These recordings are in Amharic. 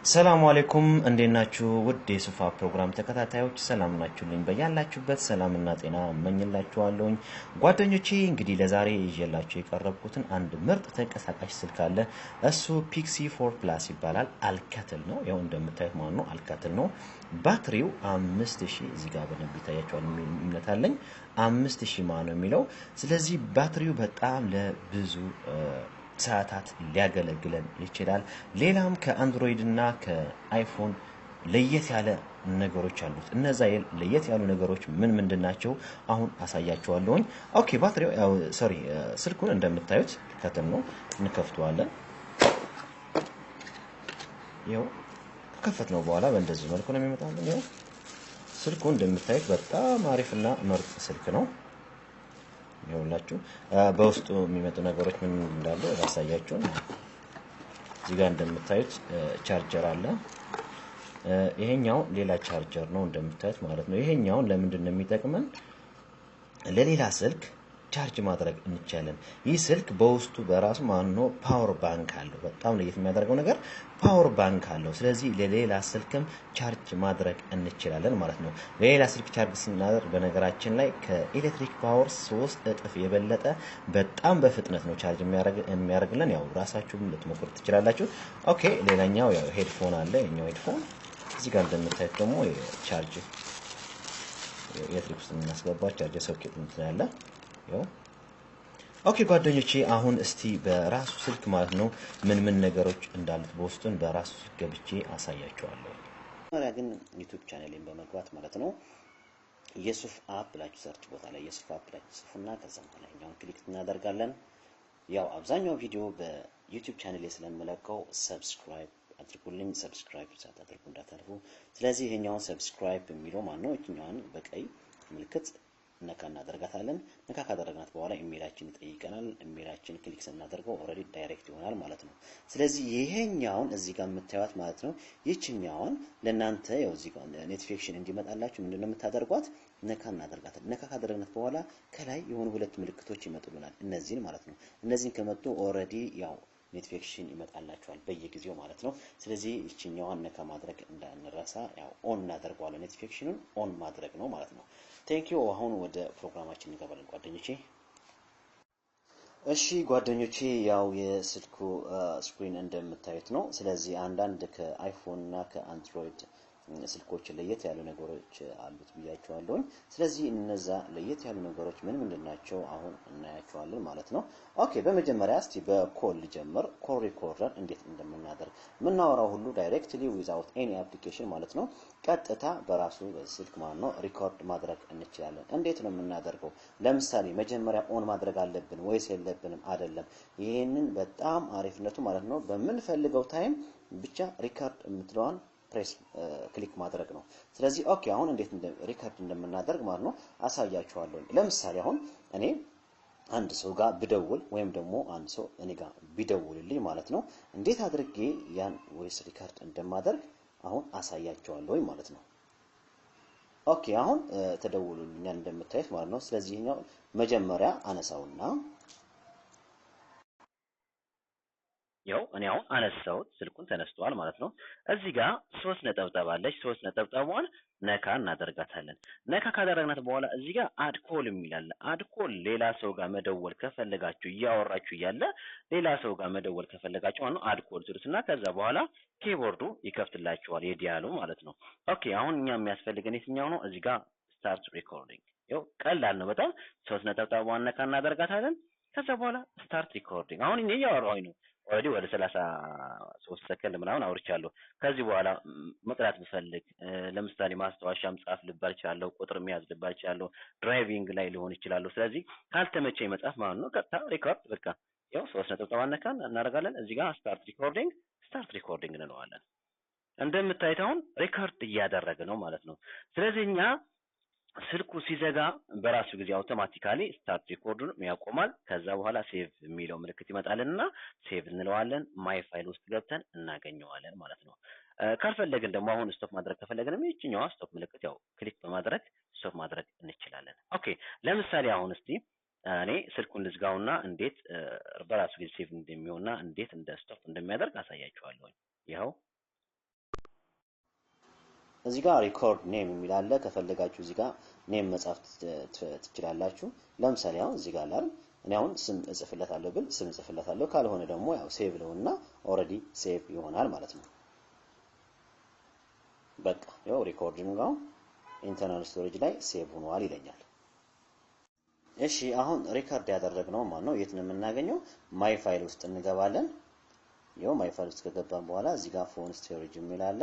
ሰላም አለይኩም፣ እንዴት ናችሁ? ውድ የሱፋ ፕሮግራም ተከታታዮች ሰላም ናችሁልኝ? በያላችሁበት ሰላምና ጤና እመኝላችኋለሁኝ። ጓደኞቼ፣ እንግዲህ ለዛሬ ይዤላችሁ የቀረብኩትን አንድ ምርጥ ተንቀሳቃሽ ስልክ አለ። እሱ Pixi 4 Plus ይባላል። Alcatel ነው። ያው እንደምታዩት ማለት ነው፣ Alcatel ነው። ባትሪው 5000፣ እዚህ ጋር በደንብ ይታያቸዋል እምነት አለኝ። 5000 ማለት ነው የሚለው። ስለዚህ ባትሪው በጣም ለብዙ ሰዓታት ሊያገለግለን ይችላል። ሌላም ከ Android እና ከ iPhone ለየት ያለ ነገሮች አሉት። እነዛ ለየት ያሉ ነገሮች ምን ምንድን ናቸው? አሁን አሳያችኋለሁኝ። Okay፣ ባትሪው፣ sorry፣ ስልኩን እንደምታዩት ከተም ነው፣ እንከፍተዋለን። ይኸው ከከፈትነው በኋላ በእንደዚህ መልኩ ነው የሚመጣልን። ይኸው ስልኩ እንደምታዩት በጣም አሪፍና ምርጥ ስልክ ነው። ይኸውላችሁ በውስጡ የሚመጡ ነገሮች ምን እንዳሉ ላሳያችሁ። እዚህ ጋር እንደምታዩት ቻርጀር አለ። ይሄኛው ሌላ ቻርጀር ነው እንደምታዩት ማለት ነው። ይሄኛውን ለምንድን ነው የሚጠቅመን? ለሌላ ስልክ ቻርጅ ማድረግ እንችላለን። ይህ ስልክ በውስጡ በራሱ ማነው power bank አለው። በጣም ለየት የሚያደርገው ነገር power bank አለው። ስለዚህ ለሌላ ስልክም ቻርጅ ማድረግ እንችላለን ማለት ነው። ለሌላ ስልክ ቻርጅ ስናደርግ በነገራችን ላይ ከኤሌክትሪክ power 3 እጥፍ የበለጠ በጣም በፍጥነት ነው ቻርጅ የሚያደርግልን። ያው ራሳችሁም ልትሞክሩ ትችላላችሁ። Okay፣ ሌላኛው ያው headphone አለ። ይኸኛው headphone እዚህ ጋር እንደምታዩት ደግሞ ቻርጅ ኤሌክትሪክ ውስጥ የምናስገባው charge socket እንትን አለ። ያው okay ጓደኞቼ፣ አሁን እስቲ በራሱ ስልክ ማለት ነው ምን ምን ነገሮች እንዳሉት በውስጡን በራሱ ስልክ ገብቼ አሳያችኋለሁ። መጀመሪያ ግን YouTube channel ኤን በመግባት ማለት ነው የሱፍ app ብላችሁ search ቦታ ላይ የሱፍ app ብላችሁ ጽፉና ከዛ በኋላ እኛውን click እናደርጋለን። ያው አብዛኛው ቪዲዮ በ YouTube channel ኤ ስለምለቀው subscribe አድርጉልኝ። Subscribe ሳታደርጉ እንዳታልፉ። ስለዚህ ይሄኛውን subscribe የሚለው ማን ነው? ይችኛዋን በቀይ ምልክት ነካ እናደርጋታለን። ነካ ካደረግናት በኋላ ኢሜይላችን ይጠይቀናል። ኢሜይላችን click ስናደርገው already direct ይሆናል ማለት ነው። ስለዚህ ይሄኛውን እዚህ ጋር የምታዩት ማለት ነው፣ ይችኛውን ለእናንተ ያው እዚህ ጋር notification እንዲመጣላችሁ ምንድነው የምታደርጓት? ነካ እናደርጋታለን። ነካ ካደረግናት በኋላ ከላይ የሆኑ ሁለት ምልክቶች ይመጡልናል። እነዚህን ማለት ነው። እነዚህን ከመጡ already ያው notification ይመጣላችኋል በየጊዜው ማለት ነው። ስለዚህ ይችኛዋን ነካ ማድረግ እንዳንረሳ፣ ያው on እናደርገዋለን። Notification ኑን on ማድረግ ነው ማለት ነው። Thank you። አሁን ወደ ፕሮግራማችን እንገባለን ጓደኞቼ። እሺ ጓደኞቼ፣ ያው የስልኩ screen እንደምታዩት ነው። ስለዚህ አንዳንድ ከ iPhone እና ከ Android ስልኮች ለየት ያሉ ነገሮች አሉት ብያችኋለሁኝ። ስለዚህ እነዛ ለየት ያሉ ነገሮች ምን ምንድን ናቸው አሁን እናያቸዋለን ማለት ነው። Okay፣ በመጀመሪያ እስቲ በ call ልጀምር። Call recorder እንዴት እንደምናደርግ፣ የምናወራው ሁሉ directly without any application ማለት ነው፣ ቀጥታ በራሱ በስልክ ማለት ነው record ማድረግ እንችላለን። እንዴት ነው የምናደርገው? ለምሳሌ መጀመሪያ on ማድረግ አለብን ወይስ የለብንም? አይደለም። ይህንን በጣም አሪፍነቱ ማለት ነው በምንፈልገው time ብቻ record የምትለዋን press click ማድረግ ነው። ስለዚህ okay፣ አሁን እንዴት record እንደምናደርግ ማለት ነው አሳያችኋለሁ። ለምሳሌ አሁን እኔ አንድ ሰው ጋር ብደውል ወይም ደግሞ አንድ ሰው እኔ ጋር ቢደውልልኝ ማለት ነው እንዴት አድርጌ ያን voice record እንደማደርግ አሁን አሳያችኋለሁ ማለት ነው። Okay፣ አሁን ተደውሎልኛል እንደምታዩት ማለት ነው። ስለዚህ ይሄኛው መጀመሪያ አነሳውና ያው እኔ አሁን አነሳሁት፣ ስልኩን ተነስቷል ማለት ነው። እዚህ ጋር ሶስት ነጠብጣብ አለች። ሶስት ነጠብጣቧን ነካ እናደርጋታለን። ነካ ካደረግናት በኋላ እዚህ ጋር add call የሚል አለ። Add call ሌላ ሰው ጋር መደወል ከፈለጋችሁ፣ እያወራችሁ እያለ ሌላ ሰው ጋር መደወል ከፈለጋችሁ አሁን add call ትሉትና ከዛ በኋላ keyboard ኡ ይከፍትላችኋል፣ የ dial ኡ ማለት ነው። Okay፣ አሁን እኛ የሚያስፈልገን የትኛው ነው? እዚህ ጋር start recording። ያው ቀላል ነው በጣም። ሶስት ነጠብጣቧን ነካ እናደርጋታለን። ከዛ በኋላ start recording። አሁን እኔ እያወራሁኝ ነው፣ already ወደ 33 ሰከንድ ምናምን አውርቻለሁ። ከዚህ በኋላ መቅዳት ብፈልግ ለምሳሌ ማስታወሻም ጻፍ ልባል እችላለሁ፣ ቁጥር መያዝ ልባል እችላለሁ፣ driving ላይ ሊሆን ይችላለሁ። ስለዚህ ካልተመቸኝ መጻፍ ማለት ነው ቀጥታ record፣ በቃ ያው ሶስት ነጠብጣብ ነካን እናደርጋለን። እዚህ ጋር start recording፣ start recording እንለዋለን። እንደምታዩት አሁን record እያደረገ ነው ማለት ነው። ስለዚህ እኛ ስልኩ ሲዘጋ በራሱ ጊዜ automatically start record ኡን ያቆማል። ከዛ በኋላ save የሚለው ምልክት ይመጣልንና save እንለዋለን። My file ውስጥ ገብተን እናገኘዋለን ማለት ነው። ካልፈለግን ደግሞ አሁን stop ማድረግ ከፈለግንም ይችኛዋ stop ምልክት ያው click በማድረግ stop ማድረግ እንችላለን። Okay፣ ለምሳሌ አሁን እስቲ እኔ ስልኩን ልዝጋውና እንዴት በራሱ ጊዜ save እንደሚሆንና እንዴት እንደ stop እንደሚያደርግ አሳያችኋለሁ። ይኸው። እዚህ ጋር record name የሚል አለ። ከፈለጋችሁ እዚህ ጋር name መጻፍ ትችላላችሁ። ለምሳሌ አሁን እዚህ ጋር አይደል እኔ አሁን ስም እጽፍለታለሁ ብል ስም እጽፍለታለሁ። ካልሆነ ደግሞ ያው save ለውና already save ይሆናል ማለት ነው። በቃ ያው recording አሁን internal storage ላይ save ሆኗል ይለኛል። እሺ አሁን record ያደረግነው ማለት ነው የት ነው የምናገኘው? My file ውስጥ እንገባለን። ያው my file ውስጥ ከገባን በኋላ እዚህ ጋር phone storage የሚል አለ።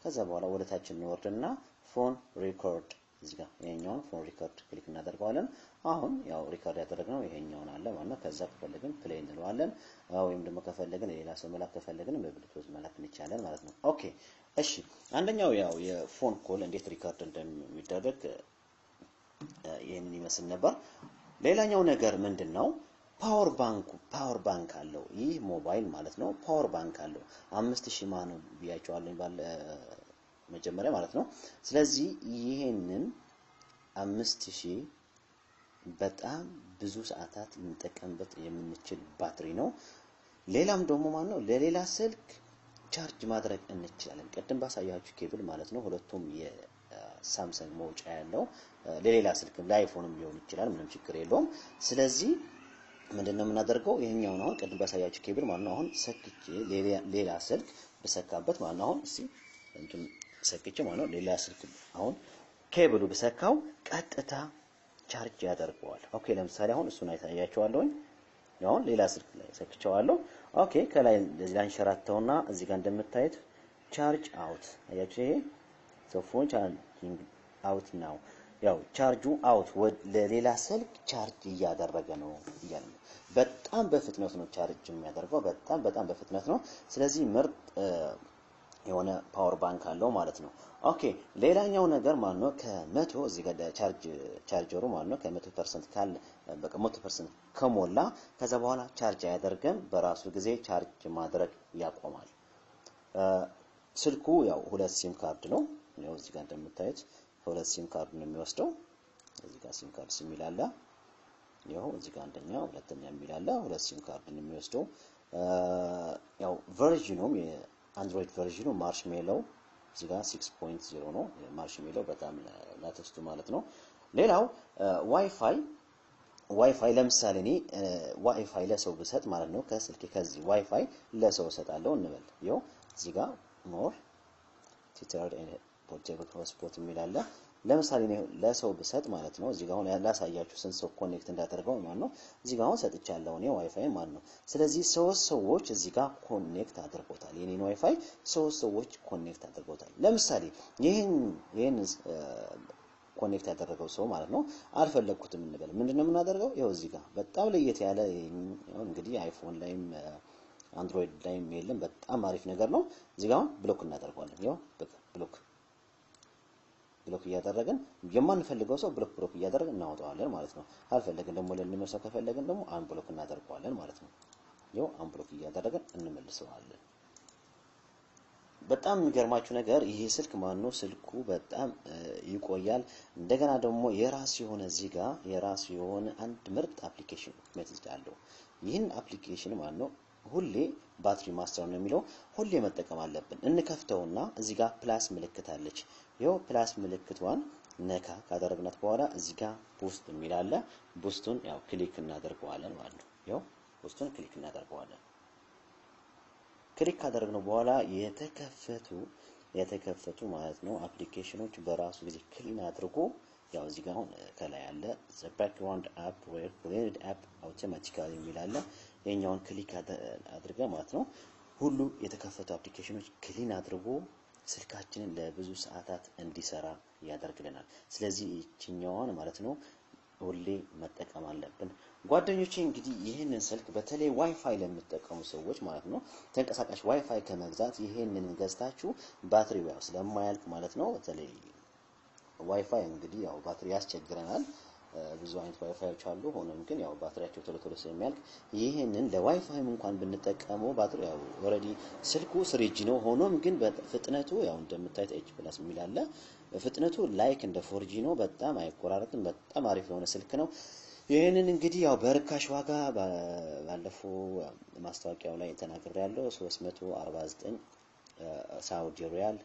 ከዛ በኋላ ወደ ታች እንወርድና phone record እዚህ ጋር ይሄኛውን phone record click እናደርገዋለን። አሁን ያው record ያደረግነው ይሄኛውን አለ ማለት ነው። ከዛ ከፈለግን play እንለዋለን፣ ወይም ደግሞ ከፈለግን ሌላ ሰው መላክ ከፈለግን በብሉቱዝ መላክ እንችላለን ማለት ነው። Okay እሺ፣ አንደኛው ያው የ phone call እንዴት record እንደሚደረግ ይህንን ይመስል ነበር። ሌላኛው ነገር ምንድን ነው? Power bank ኡ power bank አለው ይህ ሞባይል ማለት ነው። Power bank አለው 5000 mAh ነው ብያቸዋለሁ ባለ መጀመሪያ ማለት ነው። ስለዚህ ይሄንን 5000 በጣም ብዙ ሰዓታት ልንጠቀምበት የምንችል ባትሪ ነው። ሌላም ደግሞ ማለት ነው ለሌላ ስልክ ቻርጅ ማድረግ እንችላለን። ቅድም ባሳያችሁ ኬብል ማለት ነው። ሁለቱም የሳምሰንግ መውጫ ያለው ለሌላ ስልክም ለአይፎንም ሊሆን ይችላል። ምንም ችግር የለውም። ስለዚህ ምንድነው የምናደርገው? ይሄኛውን አሁን ቅድም ባሳያችሁ ኬብል ማለት ነው። አሁን ሰክቼ ሌላ ስልክ ብሰካበት ማለት ነው። አሁን እስቲ እንትን ሰክቼ ማለት ነው ሌላ ስልክ አሁን ኬብሉ ብሰካው ቀጥታ ቻርጅ ያደርገዋል። Okay ለምሳሌ አሁን እሱን አይታያቸዋለሁኝ። አሁን ሌላ ስልክ ላይ ሰክቼዋለሁ። Okay ከላይ እንደዚህ ላንሸራተውና እዚህ ጋር እንደምታዩት charge out አያችሁ። ይሄ so phone charging out now ያው charge ኡ out ለሌላ ስልክ ቻርጅ እያደረገ ነው እያለ ነው። በጣም በፍጥነት ነው ቻርጅ የሚያደርገው፣ በጣም በጣም በፍጥነት ነው። ስለዚህ ምርጥ የሆነ power bank አለው ማለት ነው። Okay ሌላኛው ነገር ማለት ነው ከመቶ እዚህ ጋር charge charger ኡ ማለት ነው ከ100% ካለ በቃ 100% ከሞላ ከዛ በኋላ ቻርጅ አያደርግም። በራሱ ጊዜ ቻርጅ ማድረግ ያቆማል። ስልኩ ያው ሁለት ሲም ካርድ ነው። ያው እዚህ ጋር እንደምታዩት ሁለት ሲም ካርድ ነው የሚወስደው። እዚህ ጋር SIM card የሚል አለ። ያው እዚህ ጋር አንደኛ ሁለተኛ የሚል አለ። ሁለት ሲም ካርድ ነው የሚወስደው። ያው version ኑም የአንድሮይድ version ኑ Marshmallow እዚህ ጋር 6.0 ነው። Marshmallow በጣም latest ኡ ማለት ነው። ሌላው ዋይፋይ ለምሳሌ እኔ ዋይፋይ ለሰው ብሰጥ ማለት ነው ከስልኬ ከዚህ ዋይፋይ ለሰው እሰጣለሁ እንበል። ይኸው እዚህ ጋር more tethered portable hotspot የሚል አለ። ለምሳሌ እኔ ለሰው ብሰጥ ማለት ነው እዚህ ጋር አሁን ላሳያችሁ ስንት ሰው connect እንዳደርገው ማለት ነው። እዚህ ጋር አሁን ሰጥቻለሁ እኔ ዋይፋይ ማለት ነው። ስለዚህ ሶስት ሰዎች እዚህ ጋር connect አድርጎታል። የኔን ዋይፋይ ሶስት ሰዎች connect አድርጎታል። ለምሳሌ ይሄን connect ያደረገው ሰው ማለት ነው አልፈለግኩትም እንበል። ምንድነው የምናደርገው? ይኸው እዚህ ጋር በጣም ለየት ያለ እንግዲህ አይፎን ላይም አንድሮይድ ላይም የለም። በጣም አሪፍ ነገር ነው። እዚህ ጋር አሁን block እናደርገዋለን። ይኸው በቃ block block እያደረግን የማንፈልገው ሰው block block እያደረግን እናወጣዋለን ማለት ነው። ካልፈለግን ደግሞ ልንመልሰው ከፈለግን ደግሞ unblock እናደርገዋለን ማለት ነው። ይኸው unblock እያደረግን እንመልሰዋለን። በጣም የሚገርማችሁ ነገር ይሄ ስልክ ማነው ስልኩ በጣም ይቆያል። እንደገና ደግሞ የራሱ የሆነ እዚህ ጋር የራሱ የሆነ አንድ ምርጥ application method አለው። ይህን application ማነው ሁሌ battery master ነው የሚለው ሁሌ መጠቀም አለብን። እንከፍተውና እዚህ ጋር plus ምልክት አለች። ይኸው plus ምልክቷን ነካ ካደረግናት በኋላ እዚህ ጋር boost የሚል አለ። Boost ኡን ያው click እናደርገዋለን ማለት ነው። ይኸው boost ኡን click እናደርገዋለን። Click ካደረግነው በኋላ የተከፈቱ ማለት ነው application ኖች በራሱ ጊዜ clean አድርጎ ያው እዚህ ጋር አሁን ከላይ አለ the background app were cleaned up automatically የሚል አለ። ይሄኛውን click አድርገ ማለት ነው ሁሉ የተከፈቱ application ኖች clean አድርጎ ስልካችንን ለብዙ ሰዓታት እንዲሰራ ያደርግልናል። ስለዚህ ይችኛዋን ማለት ነው ሁሌ መጠቀም አለብን። ጓደኞቼ እንግዲህ ይህንን ስልክ በተለይ ዋይፋይ ለምትጠቀሙ ሰዎች ማለት ነው ተንቀሳቃሽ ዋይፋይ ከመግዛት ይህንን ገዝታችሁ ባትሪው ያው ስለማያልቅ ማለት ነው። በተለይ ዋይፋይ እንግዲህ ያው ባትሪ ያስቸግረናል። ብዙ አይነት ዋይፋዮች አሉ። ሆኖም ግን ያው ባትሪያቸው ቶሎ ቶሎ ስለሚያልቅ ይህንን ለዋይፋይም እንኳን ብንጠቀመው ባትሪ ያው already ስልኩ 3G ነው። ሆኖም ግን ፍጥነቱ ያው እንደምታዩት H plus የሚል አለ። ፍጥነቱ like እንደ 4G ነው። በጣም አይቆራረጥም። በጣም አሪፍ የሆነ ስልክ ነው። ይህንን እንግዲህ ያው በርካሽ ዋጋ ባለፈው ማስታወቂያው ላይ ተናግሬያለሁ። 349 ሳውዲ ሪያል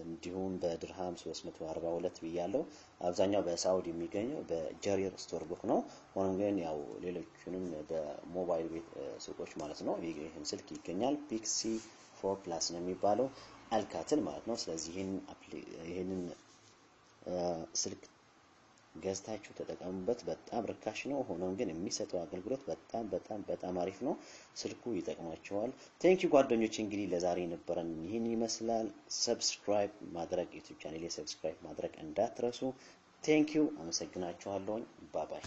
እንዲሁም በድርሃም 342 ብያለው። አብዛኛው በሳውዲ የሚገኘው በጀሪር store book ነው። ሆኖም ግን ያው ሌሎቹንም በሞባይል ቤት ሱቆች ማለት ነው ይህም ስልክ ይገኛል። Pixi 4 Plus ነው የሚባለው፣ Alcatel ማለት ነው። ስለዚህ ይህንን ስልክ ገዝታችሁ ተጠቀሙበት። በጣም ርካሽ ነው። ሆኖም ግን የሚሰጠው አገልግሎት በጣም በጣም በጣም አሪፍ ነው። ስልኩ ይጠቅማችኋል። Thank you ጓደኞች፣ እንግዲህ ለዛሬ የነበረን ይህን ይመስላል። Subscribe ማድረግ፣ YouTube channel subscribe ማድረግ እንዳትረሱ። Thank you፣ አመሰግናችኋለሁኝ። Bye bye።